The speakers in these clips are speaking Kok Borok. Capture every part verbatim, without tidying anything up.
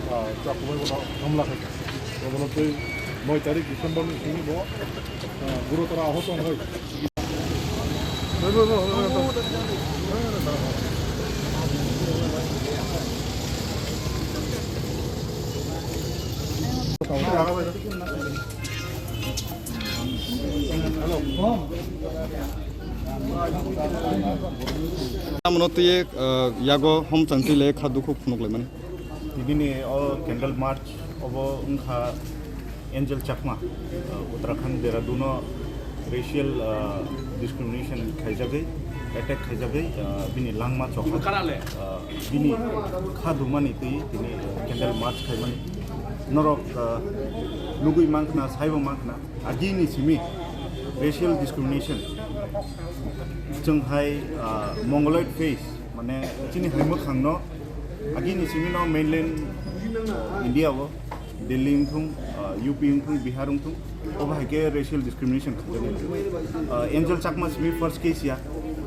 Ah, chakhumai bono hamla khai kha. Bono tei noi tarik December ni simi bo, ah, gurutor ahoto wng kha. Tamo no twi, ah, yago hom chang twi le kha dukhu phunuk lai mani. Tini ni o candle march obo wngkha Angel Chakma, ah, Uttarakhand Dehradun o racial, ah, discrimination khaijagwi, attack khaijagwi, ah, bini langma chokha, ah, bini kha dumani twi tini candle march khaimani. Norok, ah, nugwi mankha na, saibo mankha na. Agini simi racial discrimination. Chwng hai, ah, mongoloid face, mane chini hai mwkhangno agini simi no mainland India o, Delhi wngthung, ah, U P wngthung, Bihar wngthung, obo hai khe racial discrimination khaijak. Ah, Angel Chakma simi first case ya,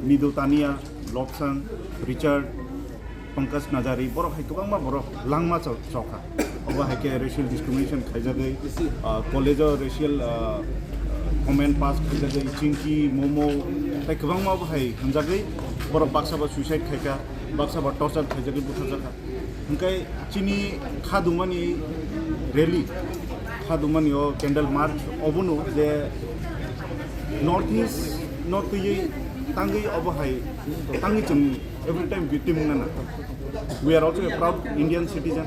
Nido Tania, Lobsang, Richard, Pankaj Najari, borok hai kwbangma borok langma chok-, chokha. Obo hai khe racial discrimination khaijagwi, ah, college o racial, ah, comment pass khaijagwi, chingki, momo, tei kwbangma obo hai hwnjagwi borok baksa bo suicide khaikha, baksa bo torture khaijagwi butharjakha. Hwnkhe chini kha dumani rally, kha dumani o candle march obono je North East no twiwi tangwi obo hai tangwi chwng every time victim wngna nang. We are also a proud Indian citizen.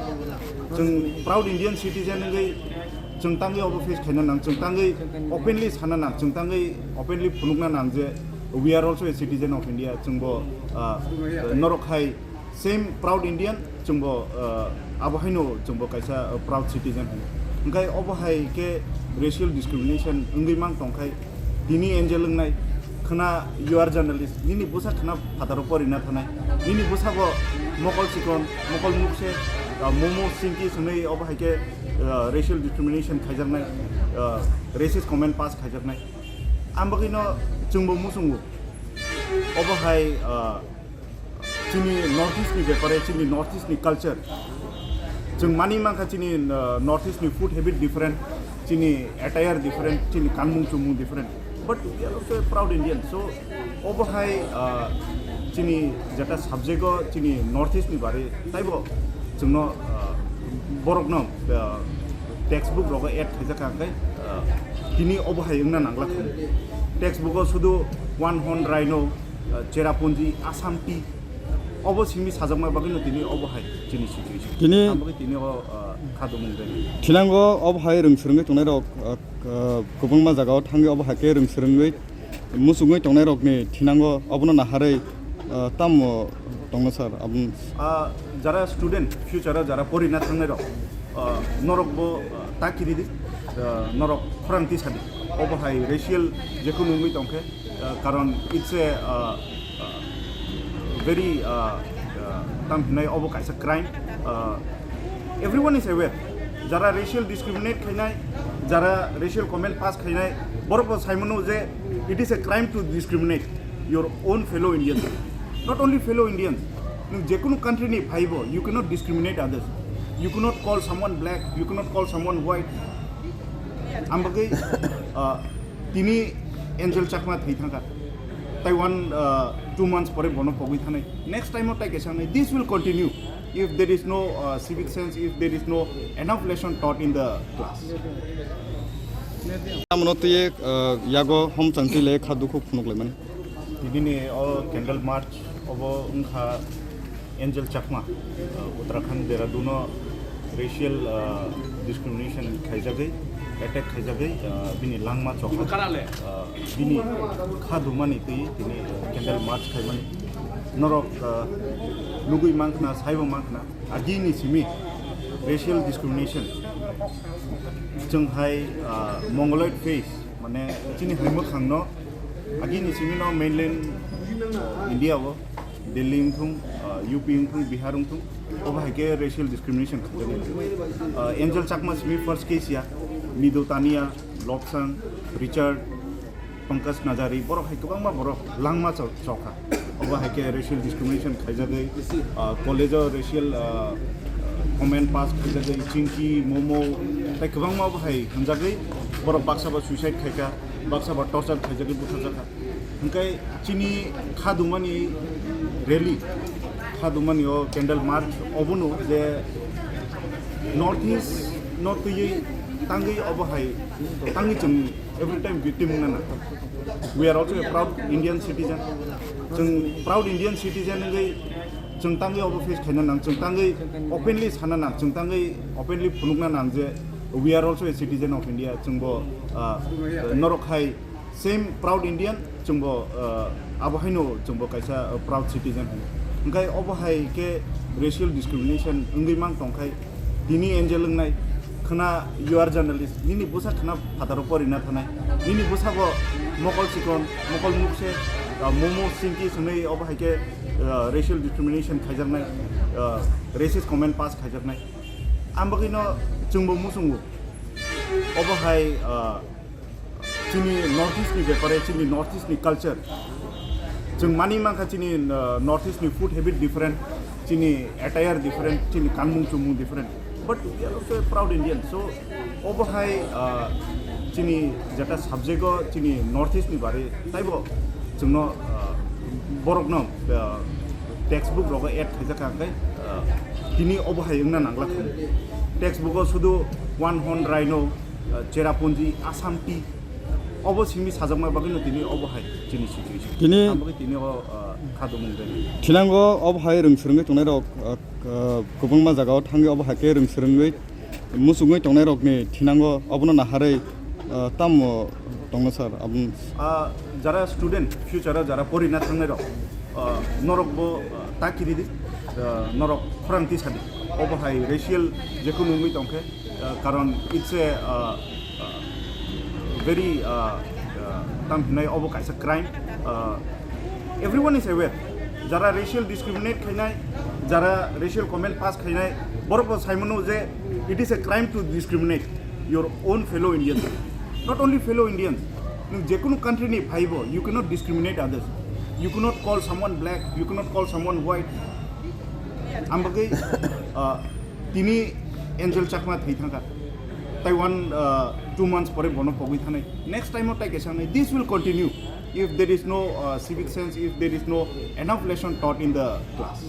Chwng proud Indian citizen wngwi chwng tangwi obo face khaina nang, chwng tangwi openly sana nang, chwng tangwi openly phunukna nang je we are also a citizen of India. Chwngbo, ah, norok hai same proud Indian, chwngbo, ah, abo haino chwngbo kaisa, ah, proud citizen hino. Hwnkhe obo hai khe racial discrimination wngwi mang tongkhai, tini Angel wngnai, khwna you are journalist, nini bwsa khwna phataro porina thanai, nini bwsabo mokol sikon, mokol nukse, ah, momo singki swnwi obo hai khe, ah, racial discrimination khaijaknai, ah, racist comment pass khaijaknai. Ang bagwino chwngbo muchungo. Obo hai, ah, chini North East ni bepare, chini North East ni culture. Chwng mani mankha chini, ah, North East ni food habit different, chini attire different, chini kanmung chumung different. But we are also a proud Indian. So, obo hai, ah, chini jeta subject o chini North East ni bare taibo chwngno, ah, borokno, ah, textbook rogo add khaijak kha, hwnkhe, ah, tini obo hai wngna nangla kha. Textbook o sudu one horn rhino, ah, Cherrapunji, Assam tea, obo simi sajakma bagwino tini obo hai chini situation. Tini ang bagwi tini o, ah, kha dumung bai. Thinango obo hai rwng swrwngwi tongnai rok, ah, ah, kwbangma jagao thangwi obo hai khe rwng swrwngwi muchungwi tongnai rokni thinango obono naharwi, ah, tamo tongno sir? Aboni Ah, jara student, future o jara porina thangnai rok, ah, norok bo, ah, ta kiri di, ah, norok khorang tisa di. Obo hai racial jekhunu wngwi tongkhe, ah, karon it's a, ah, ah, very, ah, ah, tam hinai obo kaisa crime. Ah, everyone is aware. Jara racial discriminate khainai, jara racial comment pass khainai, borok bo saimano je it is a crime to discriminate your own fellow Indians. Not only fellow Indians, nwng jekunu country ni phaibo, you cannot discriminate others. You cannot call someone black, you cannot call someone white. Ang bagwi, uh, tini Angel Chakma thwi thangkha. Tai one, uh, two months pore bono pogwi thanai. Next time o tai kaisa wngnai. This will continue if there is no, uh, civic sense, if there is no enough lesson taught in the class. Amno twi, uh, yago hom chang twi le kha dukhu phunuk lai mani. Tini ni o candle march obo wngkha Angel Chakma, uh, Uttarakhand Dehradun o racial, uh, discrimination khaijagwi, attack khaijagwi, uh, bini langma chokha, uh, bini kha dumani twi tini candle march khaimani. Norok, uh, nugwi mankhna, saibo mankhna. Agini simi racial discrimination. Chwng hai, ah, mongoloid face, mane chini hai mwkhangno agini simi no mainland India o, Delhi wngthung, ah, U P wngthung, Bihar wngthung, obo hai khe racial discrimination khaijak. Ah, Angel Chakma simi first case ya, Nido Tania, Lobsang, Richard, Pankaj Najari, borok hai kwbangma borok langma chok-, chokha. Obo hai khe racial discrimination khaijagwi, ah, college o racial, ah, comment pass khaijagwi, chingki, momo, tei kwbangma obo hai hwnjagwi borok baksa bo suicide khaikha, baksa bo torture khaijagwi butharjakha. Hwnkhe chini kha dumani rally, kha dumani o candle march obono je North East no twiwi tangwi obo hai tangwi chwng every time victim wngna nang. We are also a proud Indian citizen. Chwng proud Indian citizen wngwi chwng tangwi obo face khaina nang, chwng tangwi openly sana nang, chwng tangwi openly phunukna nang je we are also a citizen of India. Chwng bo, ah, norok hai same proud Indian, chwng bo, ah, abo haino chwng bo kaisa, ah, proud citizen hwnwi. Hwnkhe obo hai khe racial discrimination wngwi mang tongkhai, tini Angel wngnai, khwna you are journalist, nini bwsa khwna phataro porina thanai, nini bwsa bo mokol sikon, mokol mukse, ah, momo singki swnwi obo hai khe, ah, racial discrimination khaijaknai, ah, racist comment pass khaijaknai. Ang bagwino chwngbo muchungo. Obo hai, ah, chini North East ni bepare, chini North East ni culture. Chwng mani mankha chini, ah, North East ni food habit different, chini attire different, chini kanmung chumung different. But we are also a proud Indian. So, obo hai, ah, chini jeta subject o chini North East ni bare taibo chwngno, ah, borokno, ah, textbook rogo add khaijak kha, hwnkhe, ah, tini obo hai wngna nangla kha. Textbook o sudu One Horn Rhino, ah, Cherrapunji, Assam Tea, obo simi sajakma bagwino tini obo hai chini situation. Tini ang bagwi tini o, ah, kha dumung bai. Thinango obo hai rwng swrwngwi tongnairok, ah, ah, kwbangma jagao thangwi obo hai khe rwng swrwngwi muchungwi tongnairokni thinango obono naharwi, ah, tamo tongno sir? Aboni Ah, jara student, future o jara porina thangnairok, ah, norok bo, ah, ta kiridi, ah, norok khorang tisadi. Obo hai racial jekunu wngwi tongkhe, ah, karon it's a, ah, ah, very, ah, ah, tam hinai obo kaisa crime. Ah, everyone is aware. Jara racial discriminate khainai, jara racial comment pass khainai, borok bo saimano je it is a crime to discriminate your own fellow Indians. Not only fellow Indians, nwng jekunu country ni phaibo, you cannot discriminate others. You cannot call someone black, you cannot call someone white. Ang bagwi, ah, tini Angel Chakma thwi thangkha. Tai one, ah, two months pore bono pogwi thanai. Next time o tai kaisa wngnai. This will continue if there is no, ah, civic sense, if there is no enough lesson taught in the class.